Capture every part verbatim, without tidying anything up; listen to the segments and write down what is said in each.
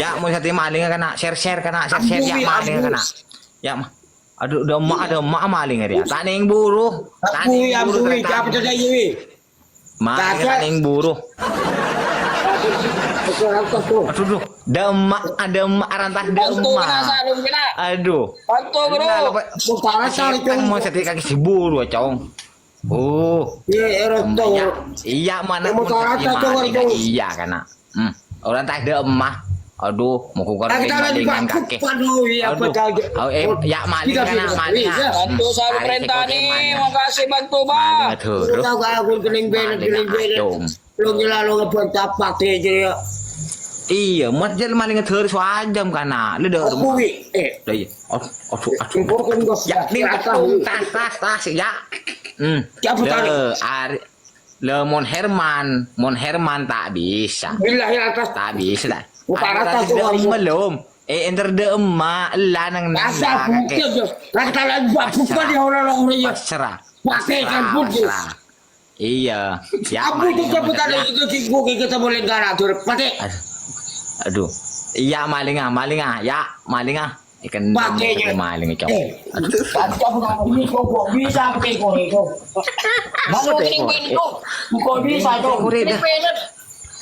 Ya, mon satèya malingnga kana', share-share kana', share-share, ya, malingnga kana'. Ya, ma-, adhu, dâ' emma', dâ' emma' malingnga rèya. Ta' nèng buru. Ta' nèng buru, tarètan. Malingnga ta' nèng buru. Adhu, adhu. Dâ' emma', dâ' emma', arantah dâ' emma'. Adhu. Mon satèya kakè sè buru, Cong. Oh. Iyâ, mana mon satèya malingnga, iyâ, kana'. Hmm. Orèng ta' dâ' emma'. Adhu, moko karo malingnga kakè. Adhu. Ayo, eh, ya, malingnga kana', malingnga. Bantu selalu perintah nih, makasih bantu, Pak. Malingnga terus. Tao ka aku kenning bener, kenning bener. Lo nyela lo ngebuat apa teh jadi ya. Iyâ, mat jâl malingnga terus wajam kana'. Lu dâ' emma'. Aku wi, eh. Lah iyâ. Adhu, adhu, adhu. Ya, ning tas, tas, tas, ya. Hmm. Lho, mon Herman, mon Herman ta' bisa. Billahi atas. Ta' bisa, ta'. Belum. Eh, enter dâ' emma', la nang, nang, nang, kakè. Pasrah. Pasrah. Pasrah. Iyâ. Ya, ampun, malingnga, itu maksudnya. Adhu. Adhu. Iyâ, malingnga, malingnga. Ya, malingnga. Ikan maling, Cong. Eh. Adhu. Bisa, bisa, bisa. Kok bisa, Cong? Kok bisa, Cong?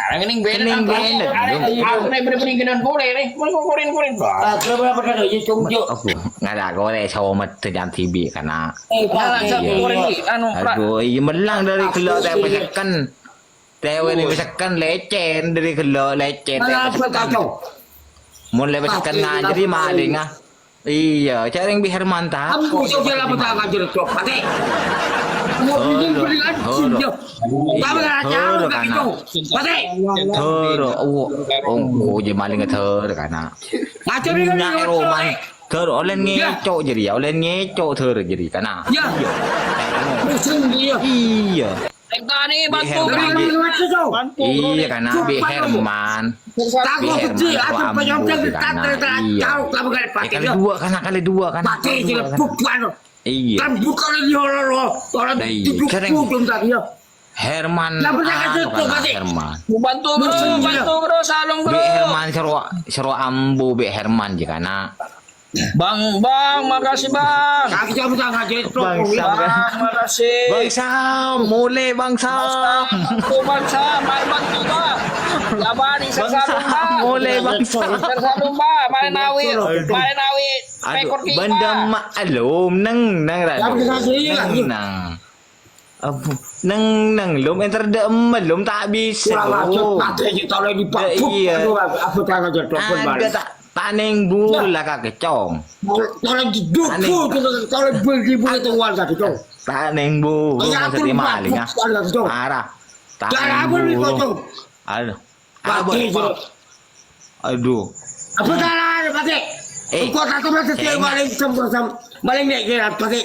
Kenning bener, Cong. Aku nek bener-bener gini boleh nih. Mau kurin-kurin, Pak. Apa? Nggak ada, kau lek sama jam tibi, kana'. Adhu, iyâ, mellang dâri ghellâ' tèpè sekken. Tèpè sekken lècèn dâri ghellâ', lècèn. Mon lèpè sekken ngajhâri malingnga. Iyâ, jhâ' rèng bi' Herman ta'. Ampun, jhâ' la petang ngajhâr, Cok. Pate. Mau bingung beli anjing, ya. Iyâ, kana'. Toro, oh, oh, jhâ' malingnga toro, kana'. Ngajhâr ini kan. Roman. Toro, oleh ngecok jârèya, oleh ngecok toro jârèya, kana'. Ya. Iyâ. Pusing dia. Iyâ. Tani, bantu, Bi' Herman. Bantu, Bro. Iyâ, kana', Bi' Herman. Bi' Herman karo Ambu, kana'. Iyâ. Eh, kali dua, kana', kali dua, kana'. Kali dua, kana'. Iyâ. Lah, iyâ, jhârèng. Herman, anu, kana', Herman. Bantu, Bro, bantu, Bro, salong, Bro. Bi' Herman sèro, sèro Ambu, Bi' Herman jâ, kana'. Bang, Bang, makasih, Bang. Bang Sam, Bang, makasih. Bang Sam, molè, Bang Sam. Bang Sam, Bang Sam, mari bantu, Bang. Bang Sam, molè, Bang Sam. Bang Sam, Bang, mari nawi, mari nawi. Aduh, bendem maklum, neng, neng, neng. Abu, neng, neng, lom enter de' emma, lom ta' bisa, kurang ajar, Lom. Pate aja tolong di Pak. Iyâ. Aduh, apa tangan jatuh, ada balik. Ta', ta' neng buru la kakè, Cong. Tolong di duku, tolong beli, beli tuan tadi, Cong. Ta' neng buru, maksudnya maling, ah. Parah. Ta' neng buru. Aduh. Pate, Cong. Aduh. Apa salah, Pate? Eh. Engko' tak tahu, eh, maling sama, sama, maling nek kira, Pate.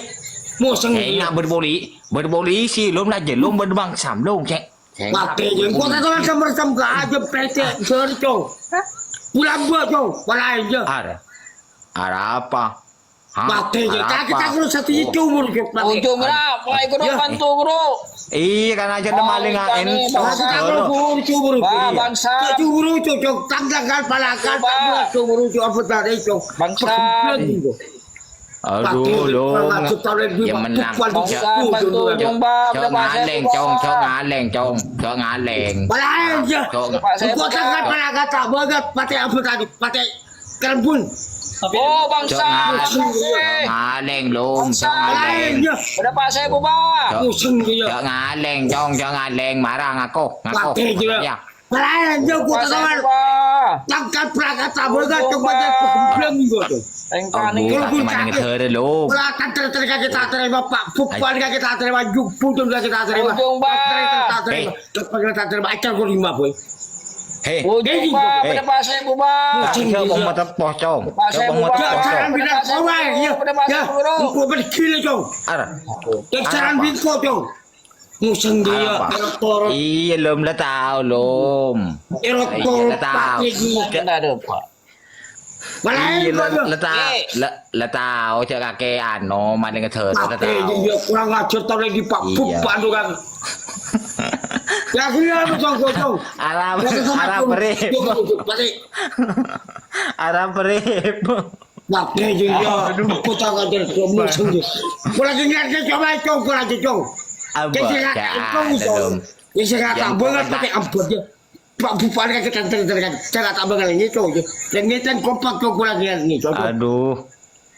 Moseng. Eh, nggak berpoli-, berpolisi, Lom, aja, Lom, berbangsa, Lom, cek. Pate, engko' tak tahu, sama, sama, gak aja, Pate, sorry, Cong. Pulang, Mbak, Cong, malah aja. Ada. Ada apa? Hah? Pate, ada apa? Kita terus satu itu, Bro, Cong, Pate. Ujung, Bro, mulai, Bro, bantu, Bro. Iyâ, kan aja maling, ah, ento. Bangsa. Bangsa. Cuburu, Cok, Cok, tanggal palakan, Cok, Cuburu, Cok, apa tadi, Cok? Bangsa. Aduh, Lom. Yâ, menang. Bangsa, bantu, Cok, ngaleng, Cok, Cok, ngaleng, Cok, Cok, ngaleng. Cok, tanggal palakan, tak banget, Pate, apa tadi? Pate. Kerembun. Oh, bangsa. Cok, ngaleng, Lom, Cok, ngaleng. Bangsa. Ada Pak Saiful, Pak. Cok, pusing dia. Cok, ngaleng, Cong, Cok, ngaleng, marah ngaku, ngaku. Pate juga. Ya. Lain, Cok, gua tak tahu. Tangkap perangkat, tak boleh, Cok, baca kegembleng juga, Cok. Engkau nih. Abu, tak main ngeter, Lom. Pelatihan ter-, ter-, kita terima, Pak. Bukan kita terima, jubudun kita terima. Ujung, Pak. Kita terima. Eh. Terus panggil tak terima, ajar gua lima, boy. Hei. Ujung, Pak. Hei. Pada pasai, Bu, Pak. Nah, siapa mau tepoh, Cong? Pasai, Bu, Pak. Jangan bilang orang, ya. Pada pasai, Bu, Bro. Gua pergi, Cong. Ara. Jangan bingko, Cong. Museng dia, erot toro. Iyâ, Lom, la tao, Lom. Erot toro, la tao. Pate gua. Tidak ada, Pak. Iyâ, la, la ta-, la, la tao, cek kakè, anu, maling ngeter, la tao. Iya, kurang ajar, tau lagi, Pak. Iyâ. Buk, Pak, tuh kan. Ya, sini apa, Cong, Cong, Cong? Arab, Arab rep. Cong, Cong, Cong, Patek. Arab rep. Nah, ya, ya, ya. Aduh. Aku tak ada promotion, ya. Aku lagi ngeliatnya, coba, Cong, aku lagi, Cong. Apa? Ya, Cong, ada, Cong. Dom. Ya, saya nggak tahu banget, Patek, ampun, ya. Pak Bupati kan kita, kita, kita, saya nggak tahu banget, ini, Cong, ya. Dan ini kan kompak, Cong, aku lagi ngeliat ini, Cong. Aduh.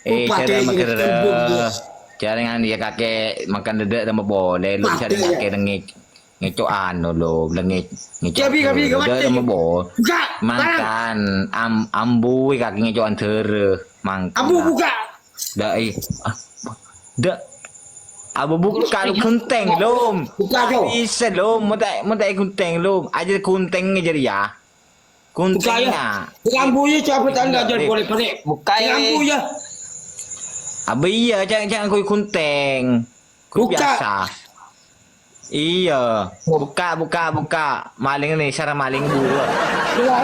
Eh, Bupati cara ini mager, kan, Bung, ya. Jaringan ya kakek makan dedek sama boleh, lu cari kakek nengik. Ngeco' anu lo, lengit. Ngeco' Gabi, gabi, anu, gabi. Dek, temu, Bo. Buka, Mangkan, am-, ambu, kaki ngeco'an dere. Mangkan. Ambu, buka. Dek, eh. Ah, dek. Abu buka lu genteng, Lom. Buka, Jo. Bisa, Lom. Mau tak, mau tak genteng, Lom. Aja genteng aja ya. Buka, ya. Gentengnya. Ambu, ya, cabut anda, jangan boleh pakai. Buka, ya. Ambu, ya. Abu iya, jangan, jangan kau genteng. Buka. Biasa. Iya. Buka, buka, buka. Maling nih, sara maling buru. Iya.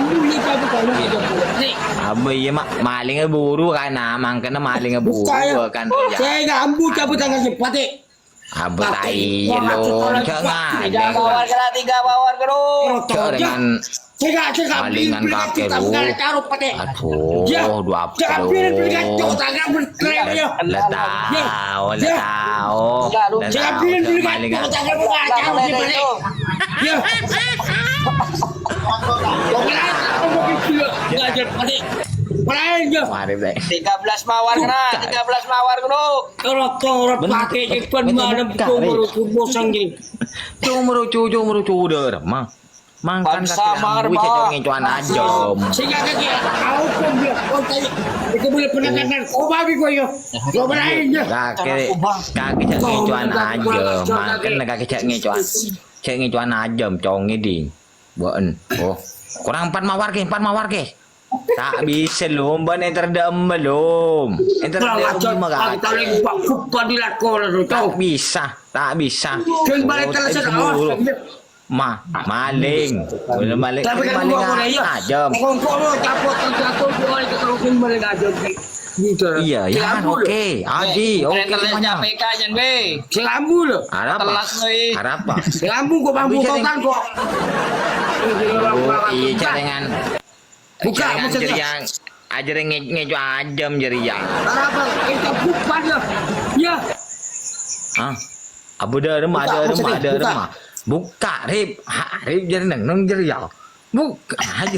Ambu iya, maling buru kan, ah, mangkana maling buru kan, ya. Saya nggak ambu, cabut tangan cepat, eh. Ambu tai, lo, jangan. Tiga mawar kena, tiga mawar kena. Jangan. Cekak, cekak, malingan kakek lu. Aduh, dua puluh. Lah tahu, lah tahu. Lah tahu, malingan. Mari, Bre. Tiga belas mawar kena, tiga belas mawar kena. Kalau orang pakai, bener, cek, bener, malem, bener, cuma, cuma, cuma, cuma, cuma, cuma, cuma, cuma, cuma, Mangkan bangsa kakek Marma. Ambu cocok ngecoan ajam. Sehingga kakek, aku pun dia, kontai, itu boleh penekan narkoba, bi, gua, yo. Gua berani, ya. Kakek, kakek cak ngecoan ajam. Mangkan kakek cak ngecoan. Cak ngecoan ajam, cong, ini. Buan. Oh. Kurang empat mawar, ke? Empat mawar, ke? Tak bisa, Lom. Ban enter da'emma, Lom. Enter da'emma, kakek. Kita lagi bangkut, padi lakon, tuh. Tak bisa, tak bisa. Kan balik terus, awas. Ma-, maling. Boleh maling. Tapi kan maling gua boleh, iya. Ajam. Kongko lo capot terjatuh, gua itu kalau pun maling ajam, gitu. Iya, ya, oke. Aji, oke, semuanya. K P K-nya, be. Selambu lo. Arapa? Telat, lo, eh. Arapa? Selambu gua mampu total, gua. Oh, iya, cadangan. Buka, jangan maksudnya. Jeri yang, aja nge-, ngeco ajam jeri ya. Arapa? Itu bukan, ya. Ya. Hah? Abu ada remah, buka, ada remah, maksudnya, ada buka. Remah. Buka, Rip. Ha, Rip jeri neng, neng jeri ya. Buka aja.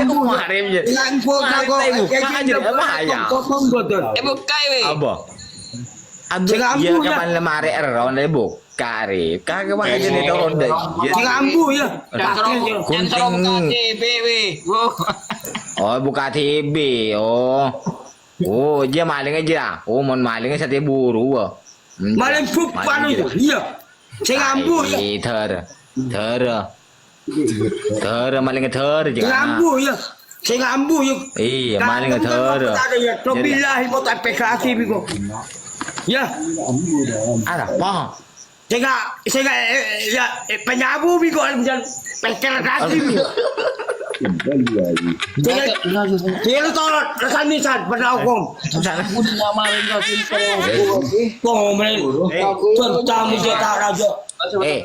Buka, Rip jeri. Buka aja, apa ya? Potong, potong, potong. Eh, buka, weh. Apa? Aduh, iya, kapan lemari erron, Rip, buka. Karep, kagak pakai jadi turun deh. Sing ambu, ya. Gunting. K T P, weh. Oh, buka T V. Oh. Oh, dia maling aja. Oh, mon maling saya buru, wah. Maling bukan itu. Iya. Sing ambu, ya. Ter. Ter. Ter, maling ter, jangan. Sing ambu, ya. Sing ambu, ya. Iya, maling ter. Billahi, mau tak pegang hati, Biko. Ya. Ada apa? Sing a-, sing a-, eh, ya, eh, penyabu, Biko, jangan peker hati, Biko. Sing a-, sing a-, lu tolong, kesan nisan, pernah hukum. Kong, men. Tentang dia tak raja. Eh,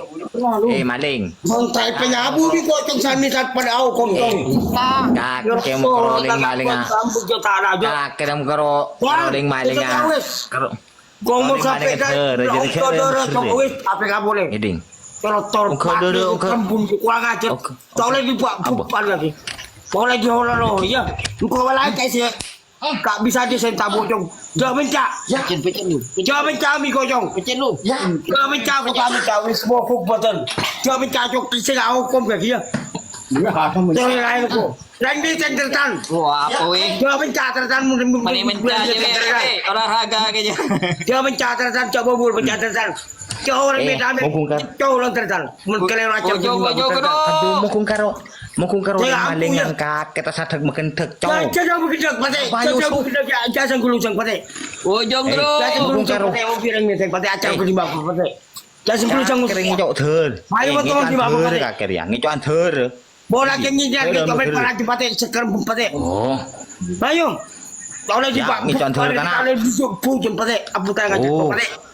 eh, maling. Mon tai penyabu bi kocong sami sat pada au kong tong. Kakek mengkroling maling, ah. Kakek mengkroling maling, ah. Kro-, kong mau sampai kan. Wis, apa nggak boleh? Ngeding. Kalau tor pakai kampung kurang ajar. Toleh dibuat bukan lagi. Boleh diolah loh, ya. Engkau lagi sih. Ka' bisa aja saya tabuk, Cong. Jawab mencak. Ya. Pecen, pecen lu. Jawab mencak, mi kocong. Pecen lu. Ya. Jawab mencak, kok kami tahu, wis, mau kok, boten. Jawab mencak, Cong. Sing hukum ke dia. Iya, kamu. Cong, yang lain, kok. Lain di, Ceng, tertan. Wah, apa, weh? Jawab mencak, tertan. Mending, mending, mending mencak aja, weh. Weh, olahraga kayaknya. Jawab mencak, tertan. Coba bul, mencak, tertan. Cowok orang beda, mumpung kar-, cowok orang tertal. Mun kelewat jam lima, tertal. Aduh, mumpung karo, mumpung karo malingan kakek tas adek megendek, cowok. Jangan megendek, Pak Tek. Jangan megendek, ya, jangan gulung, jangan, Pak Tek. Ujung, bro. Jangan gulung, jangan, Pak Tek. Oh, bilang nih, Pak Tek, acang beri bapak, Pak Tek. Jangan gulung, jangan. Kakek ngicok der. Ayo, betul, di bapak, Pak Tek. Kakek ya, ngicok der. Bola kenging ya, ngicok, Pak Tek, Pak Tek, sekarang, Pak Tek. Oh. Ayo. Tahu lagi, Pak. Ngicok der, kan? Tahu lagi, bujung, Pak Tek. Apa tanya, Pak Tek?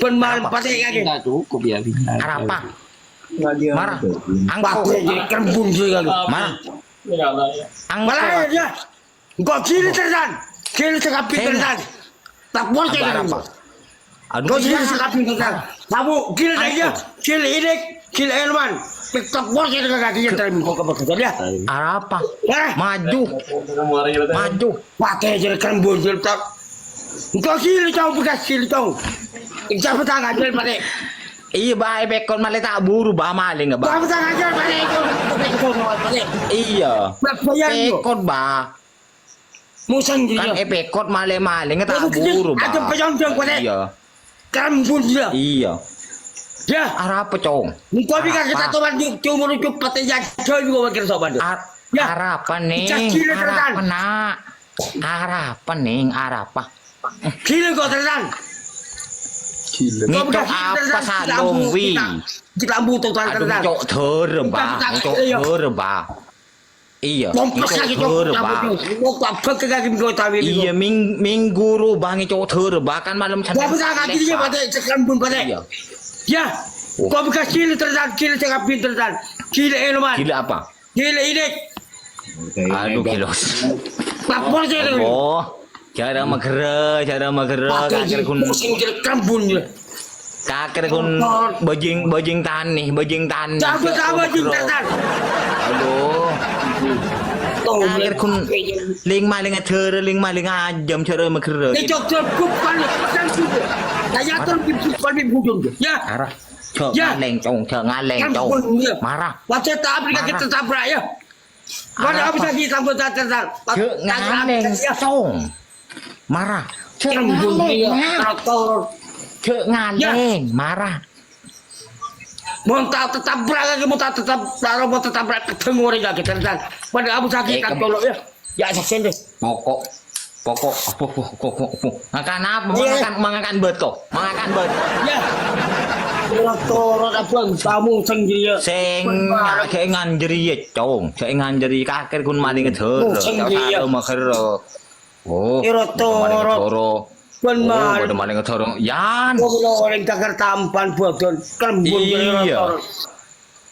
Bân mal patè kakè. Enggak cukup ya, Bina. Arapa? Mara. Angko. Patè jârèya kerembun jârèya kakè. Mara. Angko. Malah ya. Engko' ghilâ, Tarsan. Ghilâ sè kabin, Tarsan. Tak bor sè kabin. Aduh, ghilâ sè kabin, Tarsan. Tabu, ghilâ aja. Ghilâ ini, ghilâ Elman. Tak bor sè kabin, Tarsan. Engko' kabin, ya. Arapa? Maju. Maju. Patè jârèya kerembun jârèya tak. Engko' ghilâ, Cong, bekas ghilâ, Cong. Ijab tangan jârèya patè. Iyâ, Bah, pèkot malè ta' buru, Bah, malèng, Bah. Ijab tangan jârèya patè, Cong. Patè, Cong, patè. Iyâ. Pèkot, Bah. Mosèng, kan iyâ. Èpèkot malè-malèngnga ta' buru, Bah. Iyâ. Kerembun, iyâ. Iyâ. Yâ. Arapa, Cong? Engko' bi' kakè ta' toman cu-, cumur cupat, yâ, jâ' bi' kakè sopan, yâ. Arapa, Nèng? Arapa, Na'? Arapa, Nèng? Arapa? Ghilâ kok, Tarsan. Ghilâ. Ngèco' apa, Salong, wi? Kita, kita ambu, Tarsan. Aduh, ngèco' dhârem, Bah. Ngèco' dhârem, Bah. Iyâ, ngèco' dhârem, Bah. Iyâ, ming-, minggu rowa, Bah, ngèco' dhârem, Bah, kan malem Sennèn. Iyâ. Kok bekas ghilâ, Tarsan, ghilâ sè kabin, Tarsan, ghilâ Elman. Ghilâ apa? Ghilâ ini. Aduh, ghilâ. Tapor sih. Oh. Jhâ' ra maghârâ, jhâ' ra maghârâ, kakè ghun. Pusing jârèya kerembun, yâ. Kakè ghun bajing, bajing tanè, bajing tanè. Jâ' ra bajing tanè. Aduh. Kakè ghun lèng-malèng ajârâ, lèng-malèng ajâm, jhâ' ra maghârâ. Yâ, jhâ' ra bujung, yâ. Arah. Jhâ' ngalèng, Cong, jhâ' ngalèng, Cong. Mara. Wajah tak beri kakè tertabrak, yâ. Mara apa sakit sampo cacar, Sal? Jhâ' ngalèng, Cong. Mara. Jhâ' ngalèng, Mara. Jhâ' ngalèng, Mara. Mon ta' tatabrak lagi, mon ta' tatab-, ta' mon tatabrak, kedheng orèng lagi, Sal. Padahal apa sakit, tak colok, yâ. Yâ, saksèn deh. Pokok. Pokok, apa, apa, apa, apa, apa? Ngakan apa? Mangakan, mangakan bâto. Mangakan bâto. Yâ. Turut-turut abang, tamu sèng jârèya. Sèng, sèngan jârèya, Cong. Sèngan jârèya, kakè ghun malèng dhârâ. Sèng jârèya. Maghârâ. Oh, turut-turut. Bân malèng dhârâ. Yan. Wong orèng Jakarta ampan bâdân, kerembun jârèya turut-turut.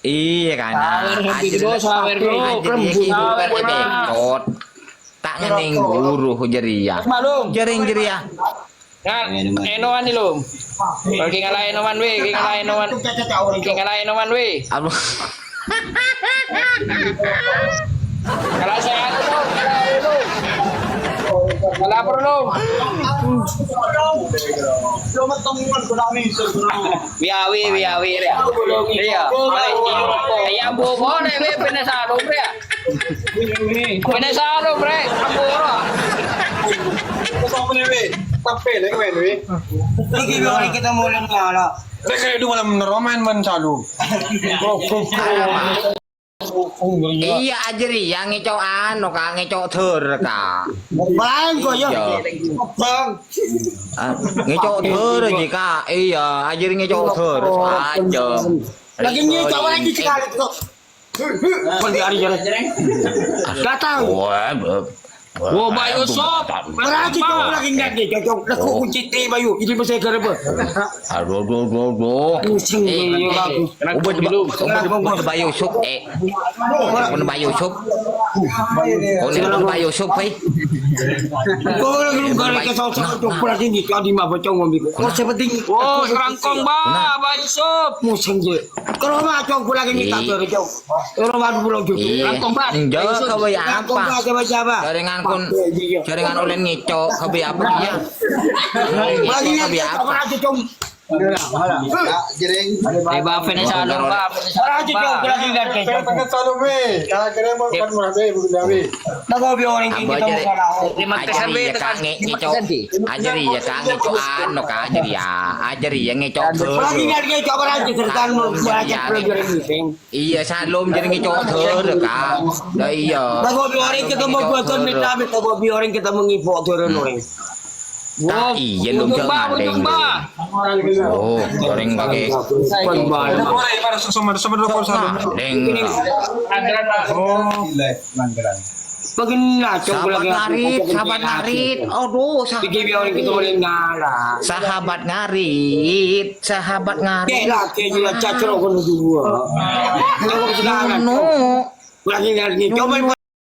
Iyâ, kan. Sawer, Haji Ridho, sawer, Bro. Haji Ridho, sawer, Bro. Kot. Ta' ngenning guru jârèya. Malum. Jârèng jârèya. Ngal-, enoman ni, Lum. Oke, ngala enoman, wè. Oke, ngala enoman. Oke, ngala enoman, wè. Aduh. Ngala saya, Lum. Ngala, Lum. Ngala apa, Lum? Wiyawi, wiyawi, rè. Iyâ. Iyâ, bu, boleh, wè, pènè salom, rè. Pènè salom, rè. Ampura. Iki lho, iki ta' molè ngala. Rè, kayak dulu malam neroman, man, salom. Iyâ, ajârèya ngèco' ano, Ka', ngèco' dhârâ, Ka'. Laèn kok, yâ. Iyâ. Bang. Ah, ngèco' dhârâ, jhi, Ka'. Iyâ, ajârèya ngèco' dhârâ. Ajâm. Lagi ngèco' lagi sekali, kok. Kon di hari, jârèya. Datang. Wah, Wo, Bayu Sop. Ora, Cok, lagi enggak deh, Cok. Lah, kok kunci T, Bayu? Ini masih ada apa? Aduh, aduh, aduh, aduh. Pusing, Bayu, bagus. Obat, obat, obat, obat Bayu Sop, eh. Obat Bayu Sop. Obat Bayu Sop, eh. Kok lu enggak ada kesal-kesal, Cok, berarti ini kau di mabok, Cok, ngombe. Kok seperti ini? Oh, kerangkong, Bah, Bayu Sop. Pusing, Cok. Kalau mah, Cok, lagi minta, Cok. Ora waduh pulo judul. Iya. Langkong, Pak. Enggak, Yusuf. Kawé apa? Langkong, Pak, coba siapa? Jaringan kon, iya, iya, jaringan oleh ngicok, kawé apa dia? Lagi ngicok, kawé apa? Ora aja, Cong. Ora aja, Cong. Ora aja, Cong. Lagi ngicok. Kira-kira salome. Kira-kira mau kan murah deh, bukan gawe. Tahu bi orang ini. Terima kasih, Kang. Ngicok. Ajari ya, Kang. Ngicok anu, Kang. Ajari ya. Ajari ya, ngicok. Lagi ngicok, ora aja, cerita mau. Iya, Salom jârèya ngicok dhârâ, Ka'. Lah iya. Tako bi' orèng ketemu buatan amit-amit, tako bi' orèng ketemu ngibok dhârâ orèng. Ta' iyâ, Lom, jhâ' ngalèng. Oh, orèng kakè. Ngalèng. Oh. Bagaimana, Cong? Sahabat ngarit, sahabat ngarit. Aduh, sahabat ngarit. Sahabat ngarit, sahabat ngarit. Cek lagi juga cacro kono dua. Cong, sekarang, Cong. Lagi ngarit, Cong.